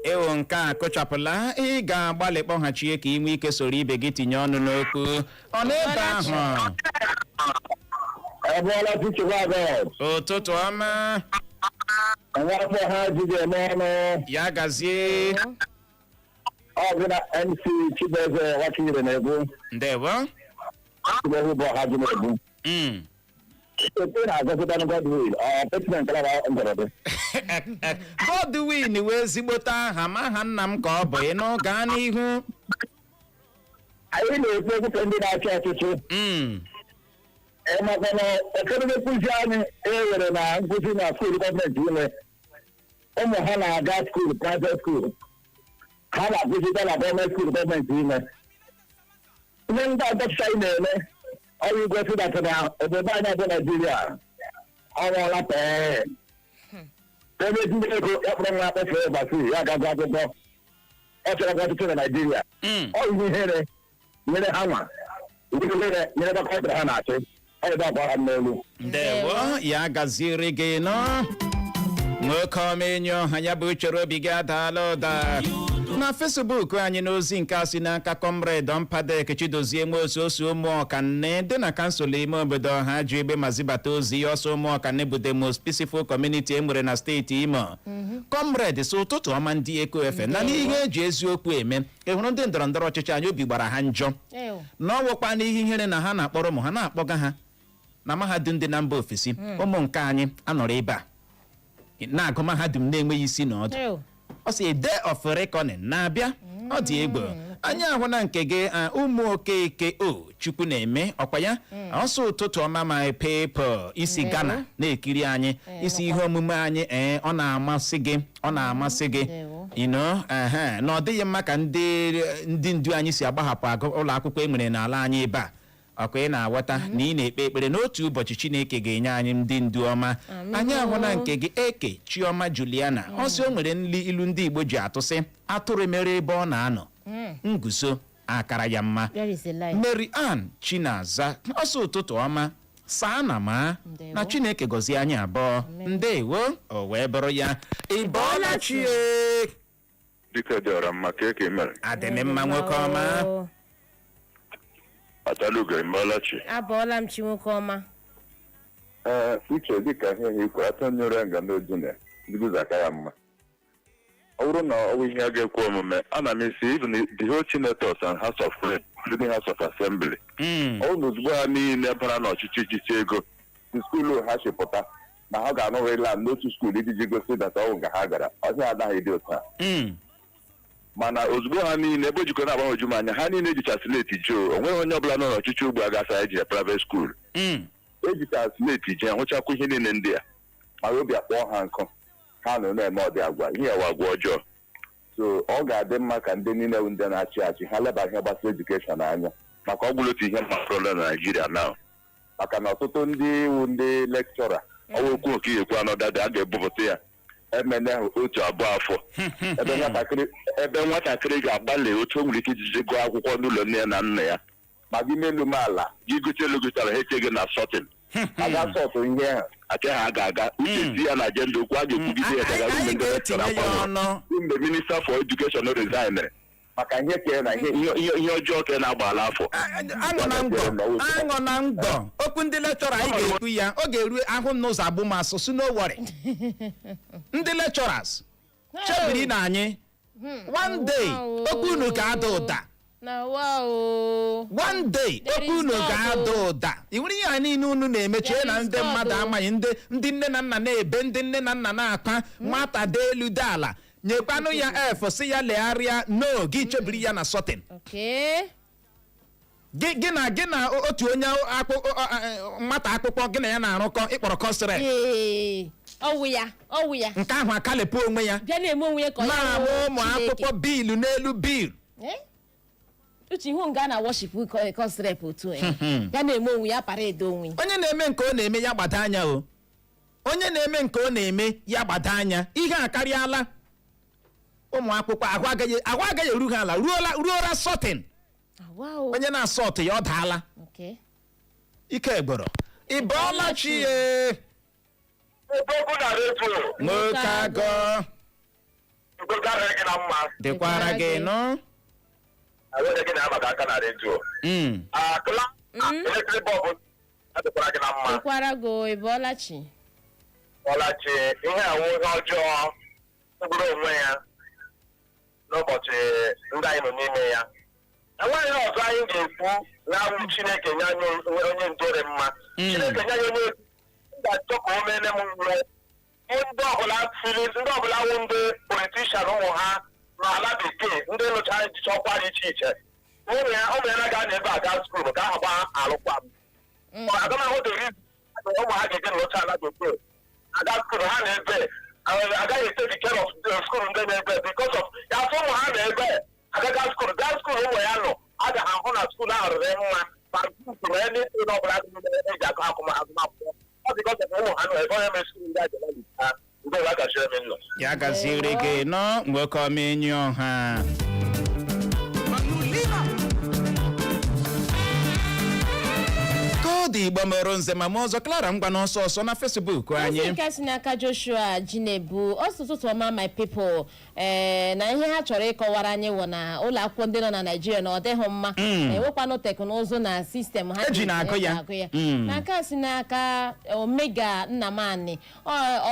Ewo, nke a kụchapụla. Ị ga-agbalị kpọghachie ka ị nwee ike soro ibe gị tinye ọnụ n'okwu. Ọ n'ebe ahụ. Ebụọla Chichukwu. Ụtụtụ ọma. Nwafọ ha jighị eme ọnụ. Ya gazie. Ọ bụ na MC Chibueze Nwachire na-ebu. Ndewo. Chibueze bụ ọha ji na-ebu. Ete na-agọzikwanụ Godwill, ọ president na ndọrọdị. Godwin wee ezigbote aha ma aha nna m ka ọ bụ. Ịnụ, gaa n'ihu. Anyị na-ekwu okwu ka ndị na-achị ọchịchị. Maka na ụfọdụ ndị nkụzi anyị e were na nkụzi na school gọọmenti ime, ụmụ ha na-aga school, private school, ha na-akụzikwa na gọọmenti school gọọmenti ime. Ihe ndị ọchịchị anyị na-eme ọrụ igosi that na obodo anyị bụ Naijiria ọnwụọla pee. Onye tinye ego ya kpọrọ nwa akpọfee overseas, ya gaga akwụkwọ, ọ chọrọ ọchịchị na Naijiria. Ọ bụ ihere nyere ha nwa, ihere nyere gọọmenti ha na-achị. Ọ bụ akwara m n'elu. Ndewo, ya gaziere gị. Nọ nwoke ọma, enyi ọha ya bụ uchere obi gị adaala ụda na Facebook anyị. N'ozi nke a si n'aka Comrade Ọmpadek Chidozie Nwosu Ụmụọkanne dị na council ime obodo ọha ji egbe ma zibata ozi ya. Ọsọ Ụmụọkanne bụ the most peaceful community e nwere na steeti Imo. Comrade si, ụtụtụ ọma ndị Eko FM, na n'ihe eji eziokwu eme. Ị hụrụ ndị ndọrọ ndọrọ ọchịchị anyị, obi gbara ha njọ. Ew. Na ọwụkwa n'ihe ihere na ha na-akpọrọ ụmụ ha na-akpọga ha na mahadum dị na mba ofesi. Ụmụ nke anyị anọrọ ebe a na-agụ mahadum na-enweghị isi na ọdụ. Ew. Ọ sị a day of reckoning na-abịa. Ọ dị egwu. Anyị ahụ na nke gị a, ụmụ Okeke o Chukwu na-eme ọkwa ya. Ọsọ ụtụtụ ọma, my people. Isi Ndewo. Ghana na-ekiri anyị. Isi ihe omume anyị, ee, ọ na-amasị gị, ọ na-amasị gị. Ndewo. Ehe, na ọ dịghị mma ka ndị ndu anyị si agbahapụ agụ ụlọ akwụkwọ e nwere n'ala anyị ebe a. Ọkwa ị na-aghọta na ị na-ekpe ekpere n'otu ụbọchị Chineke ga-enye anyị ndị ndu ọma. Amen. Anyị ahụla nke gị, Eke Chioma Juliana. Ọ sị o nwere nli ilu ndị Igbo ji atụsị atụrụ mere ebe ọ na-anọ nguzo akara ya mma. There is a lie. Mary Ann Chinaza ọsọ ụtụtụ ọma, saa na maa. Ndewo. Na Chineke gọzie anyị abụọ. Ndewo. O wee bụrụ ya. Ị bọọla chi e. Dike dịọra mma ka eke mere. Adịrị mma, nwoke ọma. Oo. Atalugo, emeọlachi. Abọọla m chi, nwoke ọma. Ee, uche, dịka ihe ha ikwu atọ nyere nga n'oju na ndị aka ya mma. Ọ bụrụ na ọ bụ ihe a ga-ekwe omume, ana m esi even the whole senators and House of Rep, including House of Assembly, ọ bụrụ na ozugbo ha niile bara n'ọchịchị jichi ego school ha chịpụta na ha ga-anụghị land n'otu school iji gosi that ọ bụ nga ha gara, ọhịa anaghị dị otu a. Mana ozugbo ha niile ebe o jikọ na-agbanweju m anya, ha niile jicha slate jee. O nweghị onye ọbụla nọ n'ọchịchị ugbu a gasa eji ya private school. Ejicha slate jee hụchakwa ihe niile ndị a, ma obi akpọọ ha nkụ, ha nọ na-eme ọdị agwa ihe wa agwa ọjọọ. So ọ ga-adị mma ka ndị niile bụ ndị na-achị achị ha leba ihe gbasara education anya, maka ọ bụrụ otu ihe mmaprọla na Naijiria na maka na ọtụtụ ndị iwu, ndị lecturer, ọwa okwu nke ekwu anọdada a ga-ebupụta ya emene ahụ otu abụọ afọ ebe nwatakịrị ga-agbalị otu o nwere ike ijiji gụọ akwụkwọ n'ụlọ nne ya na nna ya, ma gị n'elu m ala gị gote elu gụchara ha eche gị na sorting aga sort ihe ahụ aka ha ga-aga uche si ya na agenda okwu a ga-ekwugide ya gaga Anyị mgbe ndị ga-etinye lecturer ya gbanwere ọnụ. Mgbe minister for education resignere maka ihe kee na ihe ọjọọ ka na-agbala afọ. Aṅụ na ngwọ, aṅụ na ngwọ. Okwu ndị lecturer, anyị ga-ekwu ya. Ọ ga-eru ahụ m n'ụzọ agbụ m asụ no worry. Ndị lecturers chebiri na anyị, one day okwu unu ga-ada ụda. Na wow. One day There okwu is unu God, ga-ada oh. ụda. Ị nwere ihe a niile unu na-eme, chee na There is ndị God, mmadụ oh. amaghị. Ndị nne na nna na-ebe, ndị nne na nna na-akpa nwata dị elu dị ala, nyekwanụ ya F, si ya legharịa. No, gị chebiri ya na sorting. Gị na otu onye nwata akwụkwọ gị na ya na-arụkọ ịkpọrọ course rep. Ee, ọwụ ya, ọwụ ya. Nke ahụ akalịpụ onwe ya. Bịa na-eme onwe ya ka ọ ya na-agba wụ ụmụ Chineke. akwụkwọ bill n'elu bill. Eh? Uche, ihu nga na worship course rep otu ya na-eme onwe ya parade onwe ya. Onye na-eme nke ọ na-eme, ya gbado anya o. Onye na-eme nke ọ na-eme, ya gbado anya. Ihe a karịala. Ụmụ akwụkwọ ahụ agaghị eru ha ala ruola sorting. Ah, wow. Onye na-asort ya, ọ daala. Ike gboro. Ị bọọla chi ye. Okwu na redio. Nwoke agọ. Ugo adịghị gị na mma. Dịkwara gị nụ. Enweghị gị na-amaka aka na redio. Akụla electric bulb. Adịkwara gị na mma. Ịkwara go, ị bọọla chi? Ọlachi, ihe a wụ ihe ọjọọ mkpụrụ onwe ya n'ụbọchị ndị anyị nọ n'ime ya. Enweghị ihe ọzọ anyị ga-ekwu na-awụ Chineke nye anyị onye ndu dị mma. Chineke nye anyị onye m ga-achọ ka o meele m nwụọ. Ndị ọbụla fili, ndị ọbụla wụ ndị politician, ụmụ ha n'ala bekee, ndị lụchara echiche ọkwa dị iche iche, ụmụ ya na-aga n'ebe a gaa school ka ahụ gba alụkwa m agamahụ the reason ụmụ ha ga-eje lụcha ala bekee aga school. Ha na-ebe agaghị take care of the school ndị na-ebe because of ya afọ ụmụ ha na-ebe agaga school gaa school. Ụmụ ya nọ agaghị ahụ na school ahụ rịrị mma ma ma anything ọbụla dị eji agụ agụmakwụkwọ ọ because of ụmụ ha nọ ebe onye mere school ndị a ji ha ndị ụwa gachiri eme nọ. Ya gaziere gị nọ, nwoke ọma, enyi ọha. Koodu Igbo mere nze ma m ọzọ. Clara, ngwa n'ọsọ ọsọ na Facebook Ozi anyị. nke si n'aka Joshua Jinebu, ọsọ, "Ụtụtụ ọma, my people." Ee, na ihe ha chọrọ ịkọwara anyị wụ na ụlọ akwụkwọ ndị nọ na Naijiria na ọ dịghị mma, enwekwanụ teknụzụ na system ha Eji na-agụ ya. Agụ ya. Na nke a si n'aka Omega Nnamani.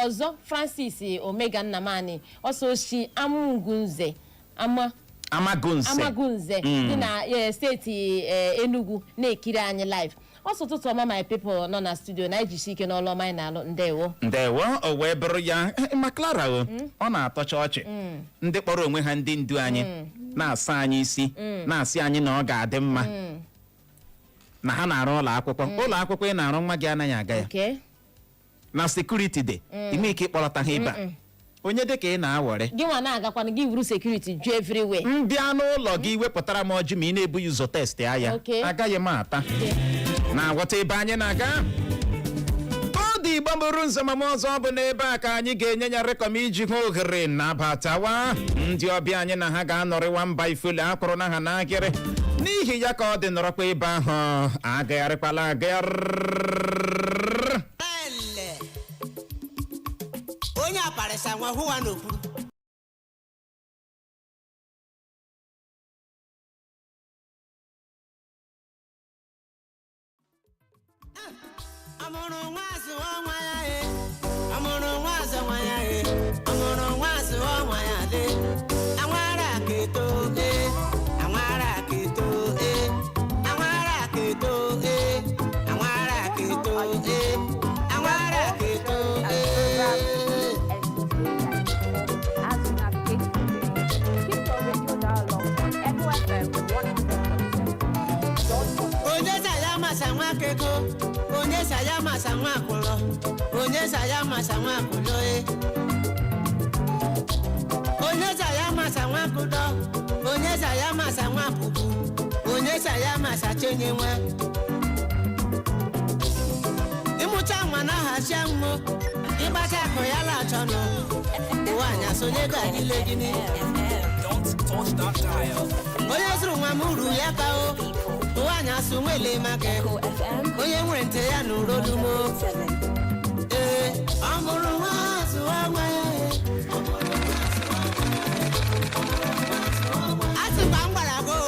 Ọzọ Francis Omega Nnamani, ọsọ oshi Amugunze ama Amagunze. Amagunze dị na steeti Enugu na-ekiri anyị live. Ọsọ, "Ụtụtụ ọma, my people nọ na studio, na ijisi ike n'ọlụ ọma anyị na-alụ. Ndewo." Ndewo. O wee bụrụ ya. Ma Clara o, ọ na-atọcha ọchị, ndị kpọrọ onwe ha ndị ndu anyị na-asa anyị isi, na-asị anyị na ọ ga-adị mma, na ha na-arụ ụlọ akwụkwọ. Ụlọ akwụkwọ ị na-arụ, nwa gị anaghị aga ya. Na security dị ime ike ịkpọlọta ha ebe a, onye dị ka ị na-awọrị. Gị nwa na-agakwana, gị wuru security ju everywhere. M bịa n'ụlọ gị, wepụtara m ọjị ma ị na-ebughị ụzọ test ya, agaghị m ata. Na-aghọta ebe anyị na-aga? Ọ dị Igbo bụrụ nzọmam ọzọ, ọ bụ n'ebe a ka anyị ga-enye ya rekọm iji hụ ohere nabatawa ndị ọbịa anyị na ha ga-anọrịwa mba ifulu akpụrụ na ha n'akịrị. N'ihi ya ka ọ dị, nọrọkwa ebe ahụ, agagharịkwala agagharị. Ele. Onye aparịsa nwa hụwa n'okpuru. Ọmụrụ nwa azụọ nwa ya e, ọmụrụ nwa azụ nwa ya e, ọmụrụ nwa azụọ nwa ya dị anwara keto e, anwara keto e, anwara keto e, anwara keto e, anwara keto e. As you navigate your day, keep your radio dial locked on Echo FM 100.7. Don't forget. Onye saya masa nwa keko, onye saya masa nwa akwụlọ, onye saya masa nwa akwụlọ e, onye saya masa nwa kụdọ, onye saya masa nwa puku, onye saya masa chenye nwa ịmụcha nwa na ahachia nwo ịgbacha akụ ya lachọnụ ụwa anya sonye ga-adịle gịnị. Don't touch that dial. Onye zụrụ nwa m uru ya ka o ụwa anya sụ nwele maka onye nwere ntị ya na urolumo ee ọ mụrụ nwa zụọ nwa ya ee. A sịkwa m gwara gị o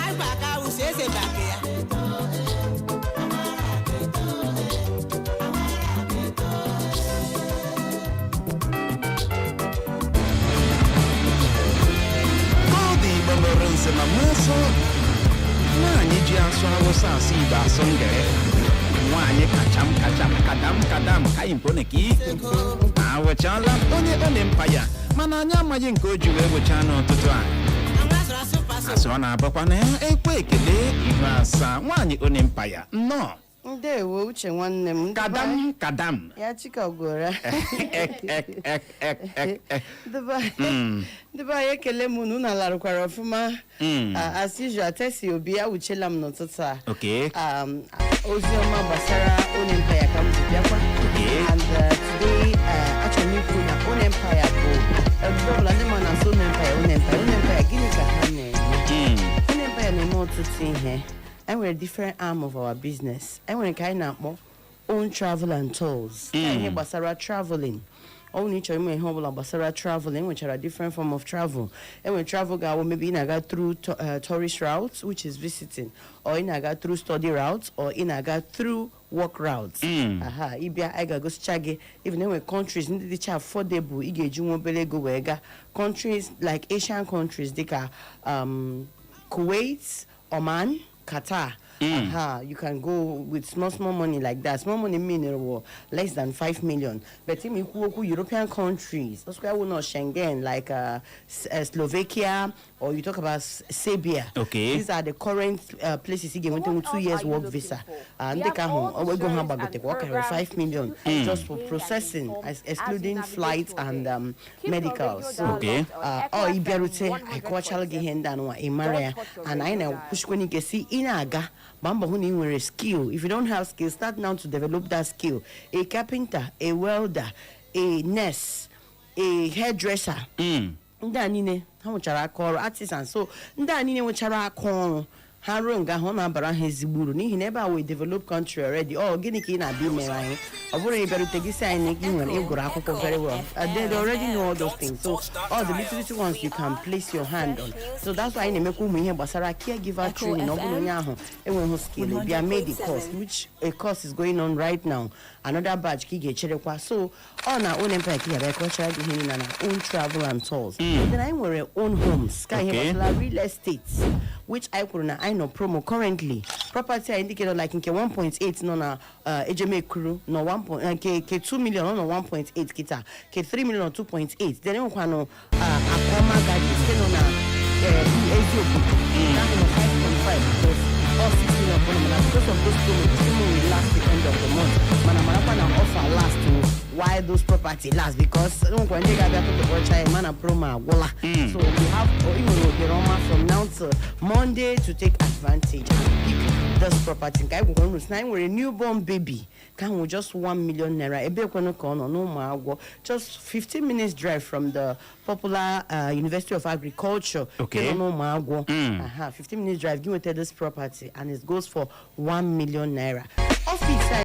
agba ka usi eze bake ya. Koodu Igbo mụrụ nze ma mụsụ nwaanyị ji asụ Awụsa asụ Igbo asụ ngere nwaanyị kacham kacham kadam kadam kayimpone ka awụchala onye ọ na-mpa ya, mana anyị amaghị nke o ji wee wụchaa n'ụtụtụ a. Asị ọ na-abụkwa na ekwe ekele ihu asaa. Nwaanyị onye mpa ya, nnọọ. Ndewo, Uche nwanne m. Ndị Kadam kadam. Ya chika gwora. Ek ek ek ek ek ek. Ndị be anyị, ekele m unu. Unu alarụkwara ọfụma? As usual, Tesi Obi awuchiela m n'ụtụtụ a. Ozi ọma gbasara One Empire ka m ji bịakwa. And today, achọrọ m ikwu na One Empire bụ ebe ọbụla ndị ma na-asụ One Empire, One Empire, One Empire, gịnị ka ha na-eme? One Empire na-eme ọtụtụ ihe. Anyị nwere different arm of our business. Anyị nwere nke anyị na-akpọ Own Travel and Tours. Ihe gbasara traveling. Ọ bụrụ na ị chọrọ ime ihe ọbụla gbasara travel, enwechara different form of travel. Enwere travel ga-awụ maybe ị na-aga through tourist route, which is visiting, or ị na-aga through study route, or ị na-aga through work route. Aha, ịbịa, anyị ga-agosicha gị. Even enwere countries ndị dịcha affordable ị ga-eji nwa obere ego wee gaa, countries like Asian countries dịka Kuwait, Oman, Qatar. Aha, you can go with small small money like that. Small money meaning less than 5 million. But in ikwu European countries, that's why we know Schengen, like Slovakia, or you talk about Serbia. These are the current places you get with 2 years work visa. And they can ego ha gbagotekwa, ọ karịrị 5 million just for processing, as excluding flights and medicals. So, ọ ịbịarute, anyị kọwachala gị ihe ndị anụnwa, ị mara ya. And anyị na-akwụsịkwa n'ike si ị na-aga, gbaa mbọ hụ na ị nwere skill. If you don't have skill, start now to develop that skill. A carpenter, a welder, a nurse, a hairdresser, ndị a niile ha nwechara aka ọrụ, artisan. So ndị a niile nwechara aka ọrụ, ha ruo nga ahụ, ọ na-abara ha ezigbo uru, n'ihi na ebe a wee develop country already. Ọ gịnị ka ị na-abịa imere anyị? Ọ bụrụ na ị bịarute gị sị anyị na ị nwere ịgụrụ akwụkwọ very well, they already know all those things. So all the little little ones you can place your hand on. So that's why anyị na-emekwa ụmụ ihe gbasara caregiver training. Ọ bụrụ onye ahụ enweghị skill, bịa mee the course, which a course is going on right now, another batch ka ị ga-echerekwa. So ọ na Own Empire ka ị ga-abịa kọchara gị ihe niile na Own Travel and Tours. Then anyị nwere Own Homes, ka ihe gbasara real estate, which anyị kwuru na anyị nọ promo currently. Property anyị ndị like nke 1.8 nọ na Ejemekuru nọ 1 point, nke 2 million nọ na 1.8 kịta, nke 3 million 2.8. Then enwekwanụ Akoma Gardens nke nọ na ezi obodo, nke ahụ nọ 5.5 because all 6 million promo, mana because of those promo, this promo will last the end of the month. Mana marakwa na offer last o, why those property last, because enwekwara ndị ga-abịa tụtụkọcha ya mana promo agwụla. So we have, ị nwere ohere ọma from now till Monday to take advantage and pick this property. Nke anyị gwakwa unu sị na anyị nwere newborn baby ka ahụ, just 1 million naira. Ebe ekwenụ ka ọ nọ n'ụmụ agwọ, just 15 minutes drive from the popular University of Agriculture nke nọ n'ụmụ agwọ. Aha, 15 minutes drive, gị nweta this property, and it goes for 1 million naira. Office anyị